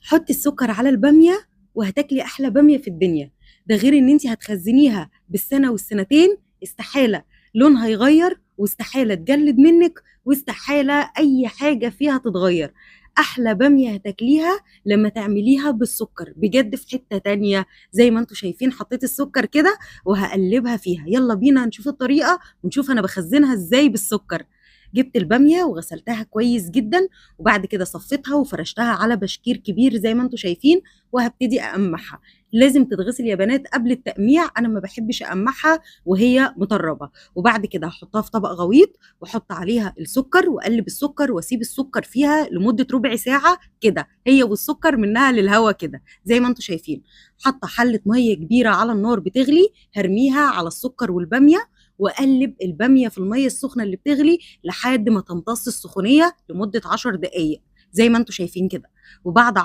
حطي السكر على الباميه وهتاكلي احلى باميه في الدنيا. ده غير ان انت هتخزنيها بالسنة والسنتين، استحالة لونها يغير، واستحاله تجلد منك، واستحاله اي حاجة فيها تتغير. احلى باميه هتاكليها لما تعمليها بالسكر، بجد في حتة تانية. زي ما انتم شايفين حطيت السكر كده وهقلبها فيها. يلا بينا نشوف الطريقة ونشوف انا بخزنها ازاي بالسكر. جبت الباميه وغسلتها كويس جدا، وبعد كده صفيتها وفرشتها على بشكير كبير زي ما انتم شايفين، وهبتدي اقمعها. لازم تتغسل يا بنات قبل التقميع، انا ما بحبش اقمعها وهي مطربه. وبعد كده هحطها في طبق غويط واحط عليها السكر واقلب السكر واسيب السكر فيها لمدة ربع ساعة كده، هي والسكر منها للهوا كده زي ما انتم شايفين. حاطه حله مية كبيرة على النار بتغلي، هرميها على السكر والباميه، واقلب الباميه في المية السخنة اللي بتغلي لحد ما تمتص السخونيه لمدة 10 دقائق زي ما انتم شايفين كده. وبعد